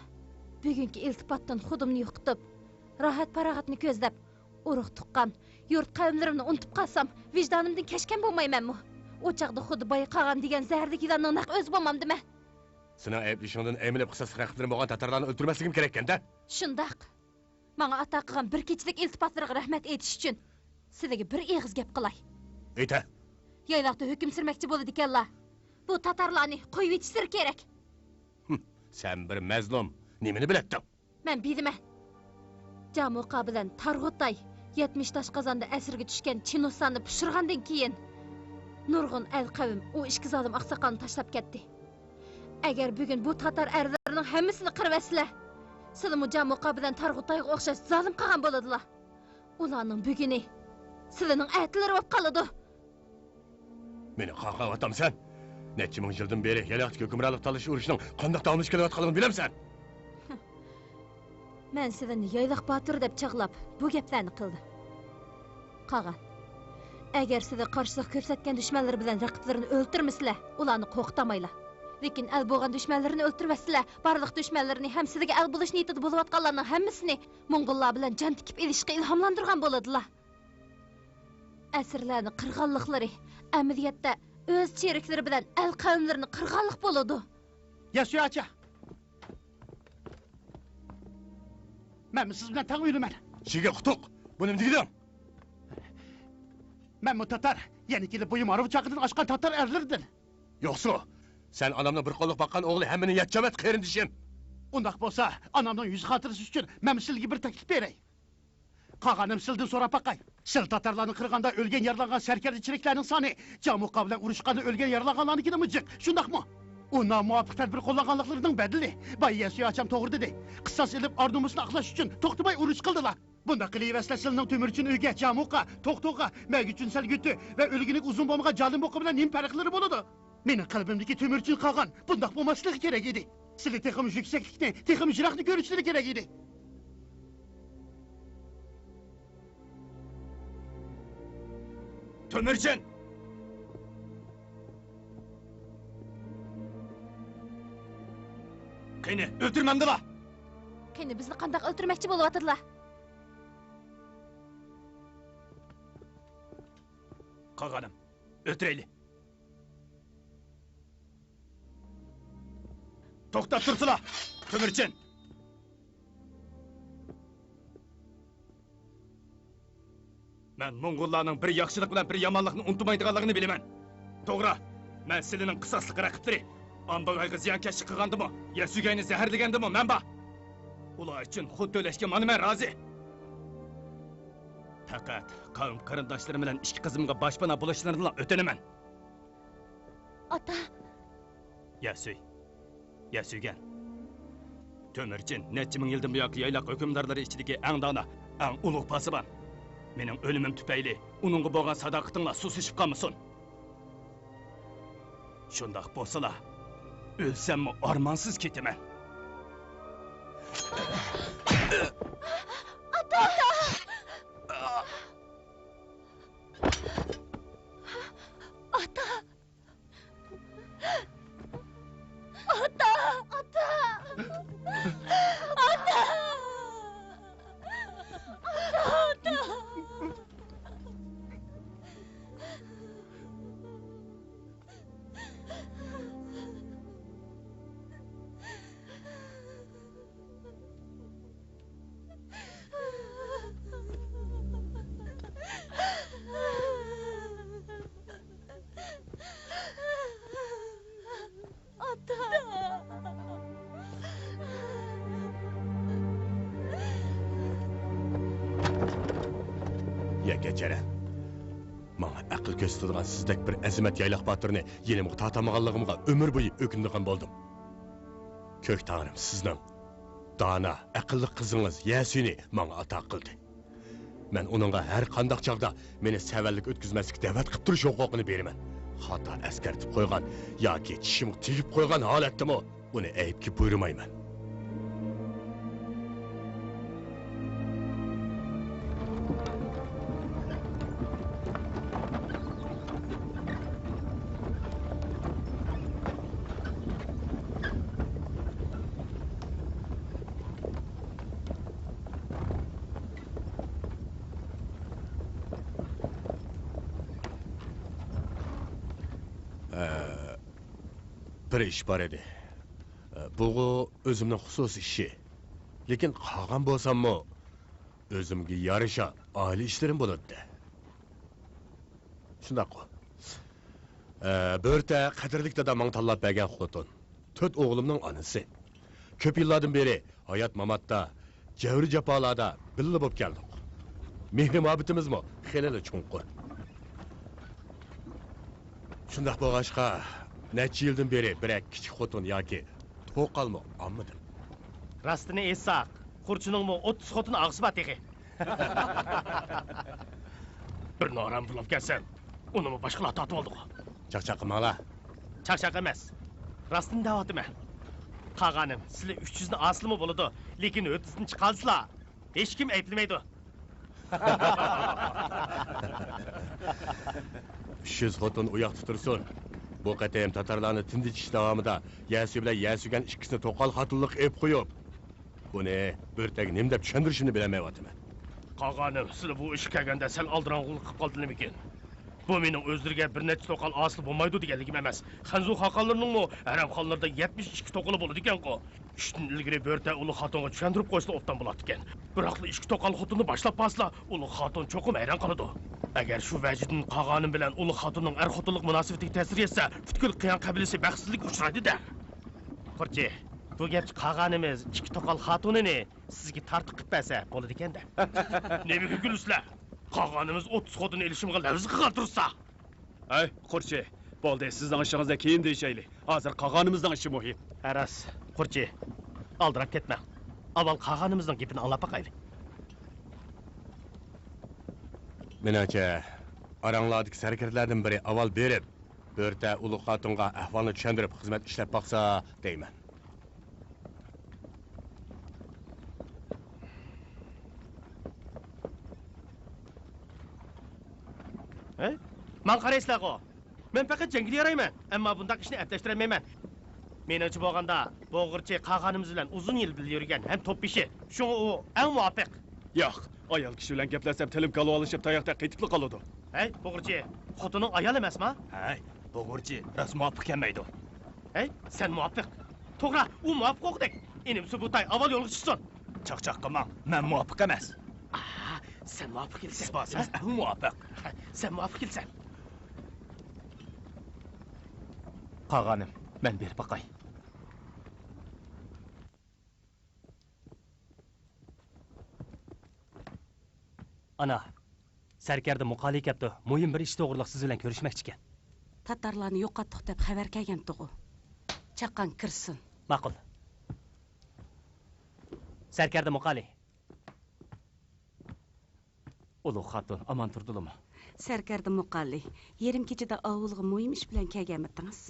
بۈگۈنكى ئىلتىپاتتىن خۇدۇمنى يوقىتىپ، راھەت-پاراغەتنى كۆزلەپ، ئۇرۇق-تۇغقان، يۇرت-قەۋملىرىمنى ئۇنتۇپ قالسام، ۋىجدانىمدىن كەچكەن بولمايمەنمۇ؟ ئۇ چاغدا خۇددى بايا قاغان دېگەن زەھەرلىك يىلاننىڭ نەق ئۆزى بولمامدىمەن؟ سېنىڭ ئەيىبلىشىڭدىن ئەيمىنىپ، قىساسلىق رەقىبلىرىم بولغان تاتارلارنى ئۆلتۈرمەسلىكىم كېرەككەن-دە؟ شۇنداق. ماڭا ئاتا قىلغان بىر كېچىلىك ئىلتىپاتلىرىغا رەھمەت ئېيتىش ئۈچۈن سىلىگە بىر ئېغىز گەپ قىلاي. ئېيتە. يايلاقتا ھۆكۈم سۈرمەكچى بولىدىكەنلا، بۇ تاتارلارنى قويۇۋېتىشلىرى كېرەك. ھىم، سەن بىر مەزلۇم، نېمىنى بىلەتتىڭ؟ مەن بىلىمەن. جامۇقا بىلەن تارغۇتاي يەتمىش تاشقازاندا ئەسىرگە چۈشكەن چىنۇساننى پۇشۇرغاندىن كېيىن، نۇرغۇن ئەل قەۋم ئۇ ئىككى زالىم ئاقساقالنى تاشلاپ كەتتى. ئەگەر بۈگۈن بۇ تاتار ئەرلىرىنىڭ ھەممىسىنى قىرىۋەتسىلە، سىلىمۇ جامۇقا بىلەن تارغۇتايغا ئوخشاش زالىم قىلغان بولىدىلا. ئۇلارنىڭ بۈگۈنى سىلىنىڭ ئەتىلىرى بولۇپ قالىدۇ. مېنى قاقاۋاتامسەن؟ نەچچە مىڭ يىلدىن بېرى يايلاقتىكى ھۆكۈمرانلىق تالىشىش ئۇرۇشىنىڭ قانداق داۋاملىشىپ كېلىۋاتقانلىقىنى بىلەمسەن؟ مەن سىلىنى يايلاق باتۇرى دەپ چاغلاپ، بۇ گەپلەرنى قىلدىم. قاغان، ئەگەر سىلى قارشىلىق كۆرسەتكەن دۈشمەنلىرى بىلەن رەقىبلىرىنى ئۆلتۈرمىسىلە، ئۇلارنى قورقۇتالمايلا. لېكىن ئەل بولغان دۈشمەنلىرىنى ئۆلتۈرۈۋەتسىلە، بارلىق دۈشمەنلىرىنى ھەم سىلىگە ئەل بولۇش نىيىتىدە بولۇۋاتقانلارنىڭ ھەممىسىنى موڭغۇللار بىلەن جان تىكىپ ئېلىشقا ئىلھاملاندۇرغان بولىدىلا. ئەسىرلەرنى قىرغانلىقلىرى ئەمەلىيەتتە ئۆز چېرىكلىرى بىلەن ئەل قەۋملىرىنى قىرغانلىق بولىدۇ. ياسۇيا ئاچا! مەنمۇ سىز بىلەن تەڭ ئۆلىمەن. شىگە قۇتۇق! بۇ نېمە دېگىنىڭ؟ مەنمۇ تاتار، يەنە كېلىپ بويۇم ھارۋا چاقىدىن ئاشقان تاتار ئەرلىرىدىن. يوقسۇ! سەن ئانامنىڭ بىر قوللۇق باققان ئوغلى ھەم مېنىڭ يەتتە چاۋەت قېرىندىشىم. ئۇنداق بولسا، ئانامنىڭ يۈز خاتىرىسى ئۈچۈن مەنمۇ سىلىگە بىر تەكلىپ بېرەي. قاغانىم، سىلدىن سوراپ باقاي. سىل تاتارلارنى قىرغاندا ئۆلگەن يارىلانغان سەركەردە چېرىكلەرنىڭ سانى جامۇقا بىلەن ئۇرۇشقاندا ئۆلگەن يارىلانغانلارنىڭكىدىنمۇ جىق، شۇنداقمۇ؟ ئۇ نامۇۋاپىق تەدبىر قوللانغانلىقلىرىنىڭ بەدىلى. بايا ياسۇيا ئاچام توغرا دېدى. قىساس ئېلىپ، ئار-نومۇسنى ئاقلاش ئۈچۈن توختىماي ئۇرۇش قىلدىلا. بۇنداق قىلىۋەرسىلە، سىلنىڭ تۆمۈرچىن ئۆگە، جامۇقا، توختوغا، مەگۈچۈن سەلگۈتى ۋە ئۆلگىنىگە ئۇزۇن بولمىغان جالىم بوقا بىلەن نېمە پەرقلىرى بولىدۇ؟ مېنىڭ قەلبىمدىكى تۆمۈرچىن قاغان بۇنداق بولماسلىقى كېرەك ئىدى. سىلى تېخىمۇ يۈكسەكلىكنى، تېخىمۇ يىراقنى كۆرۈشلىرى كېرەك ئىدى. تۆمۈرچىن! قېنى، ئۆلتۈرمەمدىلا! قېنى، بىزنى قانداق ئۆلتۈرمەكچى بولۇۋاتىدىلا؟ قاغانىم، ئۆلتۈرەيلى! توختاپ تۇرسىلا، تۆمۈرچىن! مەن موڭغۇللارنىڭ بىر ياخشىلىق بىلەن بىر يامانلىقنى ئۇنتۇمايدىغانلىقىنى بىلىمەن. توغرا، مەن سىلىنىڭ قىساسلىق رەقىبلىرى. ئامبىغايغا زىيانكەشلىك قىلغاندىمۇ، يەسۈگەينى زەھەرلىگەندىمۇ مەن بار. ئۇلار ئۈچۈن خۇد تۆلەشكە مانا مەن رازى. پەقەت قەۋم قېرىنداشلىرىم بىلەن ئىككى قىزىمغا باشپانا بولۇشلىرىنىلا ئۆتۈنىمەن. ئاتا! يەسۈي، يەسۈگەن. تۆمۈرچىن نەچچە مىڭ يىلدىن بۇيانقى يايلاق ھۆكۈمدارلىرى ئىچىدىكى ئەڭ دانا، ئەڭ ئۇلۇغ پاسىبان. مېنىڭ ئۆلۈمۈم تۈپەيلى ئۇنىڭغا بولغان ساداقىتىڭلار سۇسلىشىپ قالمىسۇن. شۇنداق بولسىلا، ئۆلسەممۇ ئارمانسىز كېتىمەن. ئاتا! ئاتا! ئاتا! ئاتا! ئاتا! ئاتا! ئاتا! ياكى جەرەن، ماڭا ئەقىل كۆرسىتىدىغان سىزدەك بىر ئەزىمەت يايلاق باتۇرىنى يېنىمغا تارتالمىغانلىقىمغا ئۆمۈر بويى ئۆكۈنىدىغان بولدۇم. كۆك تەڭرىم سىزنىڭ دانا، ئەقىللىق قىزىڭىز يەسۇنى ماڭا ئاتا قىلدى. مەن ئۇنىڭغا ھەر قانداق چاغدا مېنى سەۋەنلىك ئۆتكۈزمەسلىككە دەۋەت قىلىپ تۇرۇش ھوقۇقىنى بېرىمەن. خاتا ئەسكەرتىپ قويغان ياكى چىشىمغا تېگىپ قويغان ھالەتتىمۇ ئۇنى ئەيىبكە بۇيرۇمايمەن. ئە، بىر ئىش بار ئىدى. ئە، بۇغۇ ئۆزۈمنىڭ خۇسۇسىي ئىشى. لېكىن قالغان بولساممۇ، ئۆزۈمگە يارىشا ئائىلە ئىشلىرىم بولاتتى. شۇنداققۇ. ئە، بۆرتە قەدىرلىك دادام ماڭا تاللاپ بەرگەن خوتۇن. تۆت ئوغلۇمنىڭ ئانىسى. كۆپ يىللاردىن بېرى ھايات-ماماتتا، جەۋر-جاپالاردا بىللە بولۇپ كەلدۇق. مېھرى-مۇھەببىتىمىزمۇ خېلىلا چوڭقۇر. شۇنداق بولغاچقا، نەچچە يىلدىن بېرى بىرەر كىچىك خوتۇن ياكى توقالمۇ ئالمىدىم. راستىنى ئېيتساق، قۇرچىنىڭمۇ ئوتتۇز خوتۇن ئالغۇسى بار تېخى. بىرنى ئاران بۇلاپ كەلسەم، ئۇنىمۇ باشقىلار تارتىۋالدىغۇ. چاقچاق قىلماڭلار. چاقچاق ئەمەس. راستىنى دەۋاتىمەن. قاغانىم، سىلى ئۈچ يۈزنى ئالسىلىمۇ بولىدۇ، لېكىن ئۆتتۈزنى چىقالسىلا، ھېچكىم ئەيىبلىمەيدۇ. ئۈچ يۈز خوتۇن ئۇ ياقتا تۇرسۇن. بۇ قېتىم تاتارلارنى تىندىتىش داۋامىدا يەسۇ بىلەن يەسۇگەن ئىككىسىنى توقال خوتۇنلۇققا ئېلىپ قويۇپ، بۇنى بۆرتەگە نېمە دەپ چۈشەندۈرۈشۈمنى بىلەلمەيۋاتىمەن. قاغانىم، سىلى بۇ ئىشقا كەلگەندە سەل ئالدىراڭغۇلۇق قىلىپ قالدىلىمىكىن؟ بۇ مېنىڭ ئۆزلىرىگە بىر نەچچە توقال ئالسىلا بولمايدۇ دېگەنلىكىم ئەمەس. خەنزۇ خاقانلىرىنىڭمۇ ھەرەمخانىلىرىدا يەتمىش ئىككى توقىلى بولىدىكەنغۇ. ئىشتىن ئىلگىرى بۆرتە ئۇلۇغ خاتۇنغا چۈشەندۈرۈپ قويسىلا ئوبدان بولاتتىكەن. بىراقلا ئىككى توقال خوتۇننى باشلاپ بارسىلا، ئۇلۇغ خاتۇن چوقۇم ھەيران قالىدۇ. ئەگەر شۇ ۋەجىدىن قاغانىم بىلەن ئۇلۇغ خاتۇننىڭ ئەر-خوتۇنلۇق مۇناسىۋىتىگە تەسىر يەتسە، پۈتكۈل قىيان قەبىلىسى بەختسىزلىككە ئۇچرايدۇ-دە. قۇرچى، بۇ گەپچە قاغانىمىز ئىككى توقال خاتۇنىنى سىزگە تارتۇق قىلىپ بەرسە بولىدىكەن-دە. نېمىگە كۈلىسىلەر؟ قاغانىمىز ئوتتۇز خوتۇن ئېلىشىمغا لەۋزە قىلغان تۇرسا. ھەي، قۇرچى، بولدى، سىزنىڭ ئىشىڭىزنى كېيىن دېيىشەيلى. ھازىر قاغانىمىزنىڭ ئىشى مۇھىم. ھە، راست، قۇرچى، ئالدىراپ كەتمەڭ. ئاۋۋال قاغانىمىزنىڭ گېپىنى ئاڭلاپ باقايلى. مېنىڭچە، ئاراڭلاردىكى سەركەردىلەردىن بىرى ئاۋۋال بېرىپ، بۆرتە ئۇلۇغ خاتۇنغا ئەھۋالنى چۈشەندۈرۈپ خىزمەت ئىشلەپ باقسا دەيمەن. ھەي، ماڭا قارايسىلەرغۇ؟ مەن پەقەت جەڭگىدە يارايمەن، ئەمما بۇنداق ئىشنى ئەپلەشتۈرەلمەيمەن. مېنىڭچە بولغاندا، بۇغۇرچى قاغانىمىز بىلەن ئۇزۇن يىل بىللە يۈرگەن ھەم توپبېشى، شۇڭا ئۇ ئەڭ مۇۋاپىق. ياق، ئايال كىشى بىلەن گەپلەشسەم تىلىم كالۋالىشىپ تاياقتەك قېتىپلا قالىدۇ. ھەي، بۇغۇرچى، خوتۇنۇڭ ئايال ئەمەسما؟ ھەي، بۇغۇرچى، راست مۇۋاپىق كەلمەيدۇ. ھەي، سەن مۇۋاپىق. توغرا، ئۇ مۇۋاپىق ئوقۇدەك. ئىنىم سۇبۇتاي، ئاۋۋال يولغا چىقسۇن. چاقچاق قىلماڭ، مەن مۇۋاپىق ئەمەس. ئاھ، سەن مۇۋاپىق كېلىسەن. سىز بارسىڭىز، ھە؟ ئەڭ مۇۋاپىق. سەن مۇۋاپىق كېلىسەن. قاغانىم، مەن بېرىپ باقاي. ئانا، سەركەردە مۇقالى كەپتۇ، مۇھىم بىر ئىش توغرىلىق سىز بىلەن كۆرۈشمەكچىكەن. تاتارلارنى يوقاتتۇق دەپ خەۋەر كەلگەنتىغۇ. چاققان كىرسۇن. ماقۇل. سەركەردە مۇقالى. ئۇلۇغ خاتۇن، ئامان تۇردىلىمۇ؟ سەركەردە مۇقالى، يېرىم كېچىدە ئاۋۇلغا مۇھىم ئىش بىلەن كەلگەنمىتىڭىز؟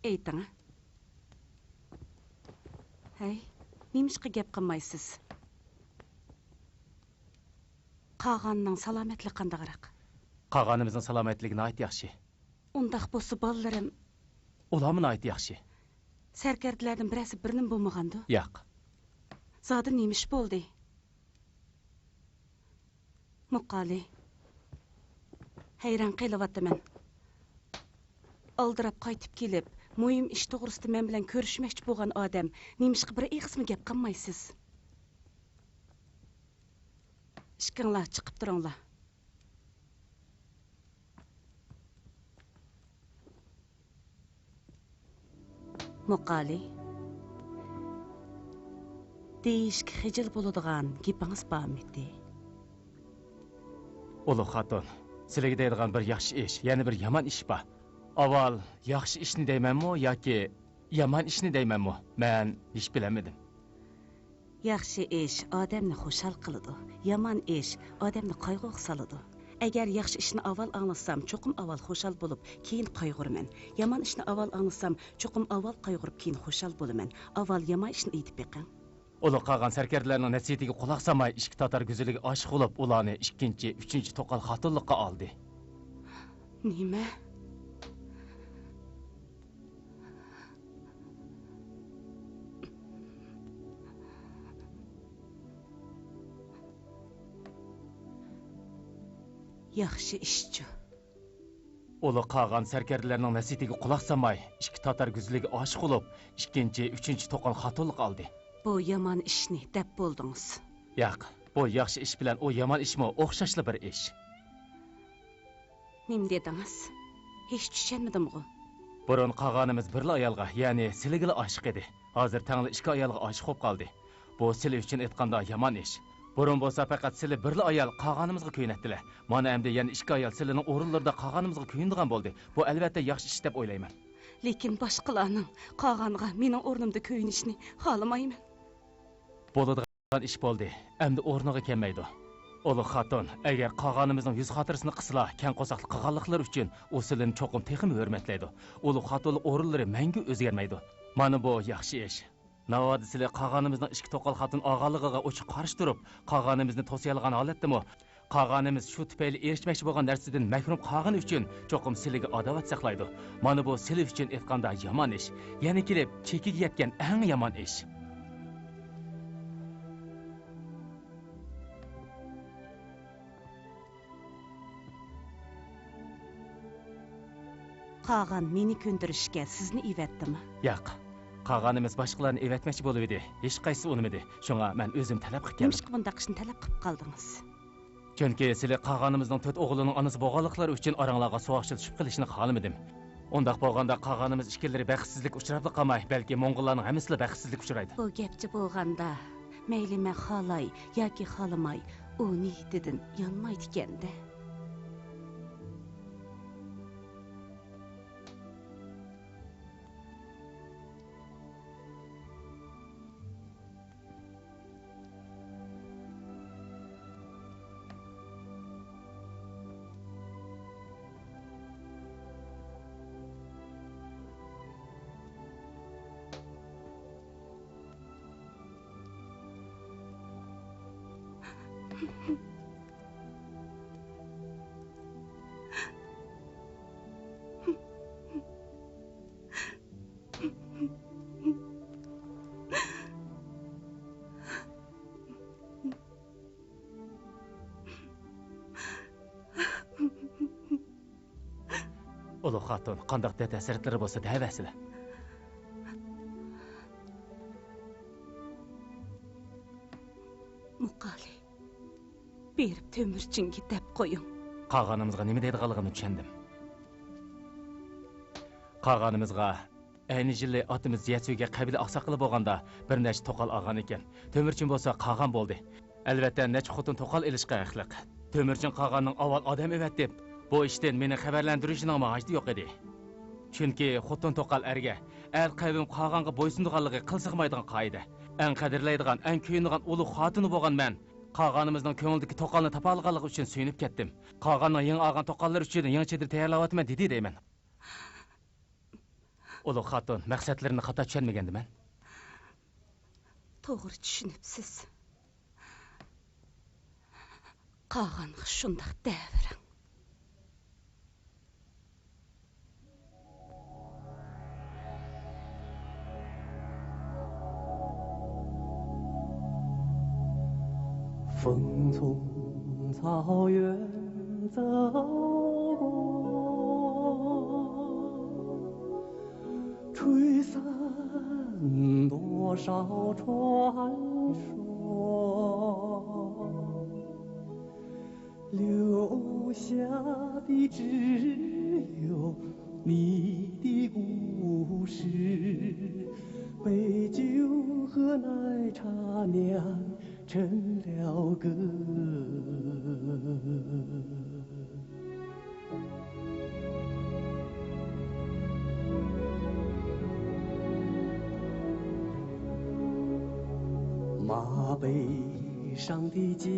ئېيتىڭ. ھەي، نېمىشقا گەپ قىلمايسىز؟ قاغاننىڭ سالامەتلىكى قانداقراق؟ قاغانىمىزنىڭ سالامەتلىكى ناھايىتى ياخشى. ئۇنداق بولسا بالىلىرىم؟ ئۇلارمۇ ناھايىتى ياخشى. سەركەردىلەردىن بىرەرسى بىرىنىمۇ بولمىغاندۇ؟ ياق. زادى نېمە ئىش بولدى؟ مۇقالى، ھەيران قېلىۋاتىمەن. ئالدىراپ قايتىپ كېلىپ، مۇھىم ئىش توغرىسىدا مەن بىلەن كۆرۈشمەكچى بولغان ئادەم، نېمىشقا بىر ئېغىزمۇ گەپ قىلمايسىز؟ ئىككىڭلار چىقىپ تۇرۇڭلار. مۇقالى، دېيىشكە خىجىل بولىدىغان گېپىڭىز بارمىدى؟ ئۇلۇغ خاتۇن، سىلىگە دەيدىغان بىر ياخشى ئىش، يەنە بىر يامان ئىش بار. ئاۋۋال ياخشى ئىشنى دەيمەنمۇ ياكى يامان ئىشنى دەيمەنمۇ، مەن ھېچ بىلەلمىدىم. ياخشى ئىش ئادەمنى خۇشال قىلىدۇ، يامان ئىش ئادەمنى قايغۇغا سالىدۇ. ئەگەر ياخشى ئىشنى ئاۋۋال ئاڭلىسام، چوقۇم ئاۋۋال خۇشال بولۇپ، كېيىن قايغۇرىمەن. يامان ئىشنى ئاۋۋال ئاڭلىسام، چوقۇم ئاۋۋال قايغۇرۇپ، كېيىن خۇشال بولىمەن. ئاۋۋال يامان ئىشنى ئېيتىپ بېقىڭ. ئۇلۇغ قاغان سەركەردىلەرنىڭ نەسىھىتىگە قۇلاق سالماي، ئىككى تاتار گۈزىلىگە ئاشىق بولۇپ، ئۇلارنى ئىككىنچى، ئۈچىنچى توقال خاتۇنلۇققا ئالدى. نېمە؟ ياخشى ئىشچۇ. ئۇلۇغ قاغان سەركەردىلەرنىڭ نەسىھىتىگە قۇلاق سالماي، ئىككى تاتار گۈزىلىگە ئاشىق بولۇپ، ئىككىنچى، ئۈچىنچى توقال خاتۇنلۇققا ئالدى. بۇ يامان ئىشنى دەپ بولدىڭىز. ياق، بۇ ياخشى ئىش بىلەن ئۇ يامان ئىشمۇ ئوخشاشلا بىر ئىش. نېمە دېدىڭىز؟ ھېچ چۈشەنمىدىمغۇ؟ بۇرۇن قاغانىمىز بىرلا ئايالغا، يەنى سىلىگىلا ئاشىق ئىدى. ھازىر تەڭلا ئىككى ئايالغا ئاشىق بولۇپ قالدى. بۇ سىلى ئۈچۈن ئېيتقاندا يامان ئىش. بۇرۇن بولسا پەقەت سىلى بىرلا ئايال قاغانىمىزغا كۆيۈنەتتىلە. مانا ئەمدى يەنە ئىككى ئايال سىلىنىڭ ئورۇنلىرىدا قاغانىمىزغا كۆيۈنىدىغان بولدى. بۇ ئەلۋەتتە ياخشى ئىش دەپ ئويلايمەن. لېكىن باشقىلارنىڭ قاغانغا مېنىڭ ئورنۇمدا كۆيۈنۈشىنى خالىمايمەن. بولىدىغان ئىش بولدى. ئەمدى ئورنىغا كەلمەيدۇ. ئۇلۇغ خاتۇن، ئەگەر قاغانىمىزنىڭ يۈز خاتىرىسىنى قىلسىلا، كەڭ قورساقلىق قىلغانلىقلىرى ئۈچۈن ئۇ سىلىنى چوقۇم تېخىمۇ ھۆرمەتلەيدۇ. ئۇلۇغ خاتۇنلۇق ئورۇنلىرى مەڭگۈ ئۆزگەرمەيدۇ. مانا بۇ ياخشى ئىش. ناۋادا سىلى قاغانىمىزنىڭ ئىككى توقال خاتۇن ئالغانلىقىغا ئوچۇق قارشى تۇرۇپ، قاغانىمىزنى توسىيالىغان ھالەتتىمۇ، قاغانىمىز شۇ تۈپەيلى ئېرىشمەكچى بولغان نەرسىدىن مەھرۇم قالغىنى ئۈچۈن چوقۇم سىلىگە ئاداۋەت ساقلايدۇ. مانا بۇ سىلى ئۈچۈن ئېيتقاندا يامان ئىش. يەنە كېلىپ چېكىگە يەتكەن ئەڭ يامان ئىش. قاغان مېنى كۆندۈرۈشكە سىزنى ئەۋەتتىمۇ؟ ياق. قاغانىمىز باشقىلارنى ئەۋەتمەكچى بولۇۋىدى. ھېچقايسىسى ئۇنىمىدى. شۇڭا مەن ئۆزۈم تەلەپ قىلىپ كەلدىم. نېمىشقا بۇنداق ئىشنى تەلەپ قىلىپ قالدىڭىز؟ چۈنكى سىلى قاغانىمىزنىڭ تۆت ئوغلىنىڭ ئانىسى بولغانلىقلىرى ئۈچۈن ئاراڭلارغا سوغۇقچىلىق چۈشۈپ قېلىشىنى خالىمىدىم. ئۇنداق بولغاندا قاغانىمىز ئىككىلىرى بەختسىزلىككە ئۇچراپلا قالماي، بەلكى موڭغۇللارنىڭ ھەممىسىلا بەختسىزلىككە ئۇچرايدۇ. بۇ گەپچە بولغاندا، مەيلى مەن خالاي ياكى خالىماي، ئۇ نىيىتىدىن يانمايدىكەن-دە. ئۇلۇغ خاتۇن، قانداق دەرد-ھەسرەتلىرى بولسا دەۋەرسىلە. مۇقالى، بېرىپ تۆمۈرچىنگە دەپ قويۇڭ. قاغانىمىزغا نېمە دەيدىغانلىقىنى چۈشەندىم. قاغانىمىزغا ئەينى يىلى ئاتىمىز زىيەسۈگە قەبىلە ئاقساقىلى بولغاندا بىر نەچچە توقال ئالغان ئىكەن. تۆمۈرچىن بولسا قاغان بولدى. ئەلۋەتتە، نەچچە خوتۇن توقال ئېلىشقا ھەقلىق. تۆمۈرچىن قاغاننىڭ ئاۋۋال ئادەم ئەۋەتتى، بۇ ئىشتىن مېنى خەۋەرلەندۈرۈشىنىڭمۇ ھاجىتى يوق ئىدى. چۈنكى خوتۇن توقال ئەرگە، ئەر قەۋم قاغانغا بويسۇنىدىغانلىقى قىل سىغمايدىغان قائىدە. ئەڭ قەدىرلەيدىغان، ئەڭ كۆيۈنىدىغان ئۇلۇغ خاتۇنى بولغان مەن قاغانىمىزنىڭ كۆڭلىدىكى توقالنى تاپالىغانلىقى ئۈچۈن سۆيۈنۈپ كەتتىم. قاغاننىڭ يېڭى ئالغان توقاللىرى ئۈچۈن يېڭى چېدىر تەييارلاۋاتىمەن دېدى دەيمەن. ئۇلۇغ خاتۇن، مەقسەتلىرىنى خاتا چۈشەنمىگەندىمەن. توغرا چۈشىنىپسىز. قالغانغا شۇنداق دەۋېرىڭ. 风从草原走过，吹散多少传说。 留下的只有你的故事，杯酒和奶茶酿成了歌。 马背上的家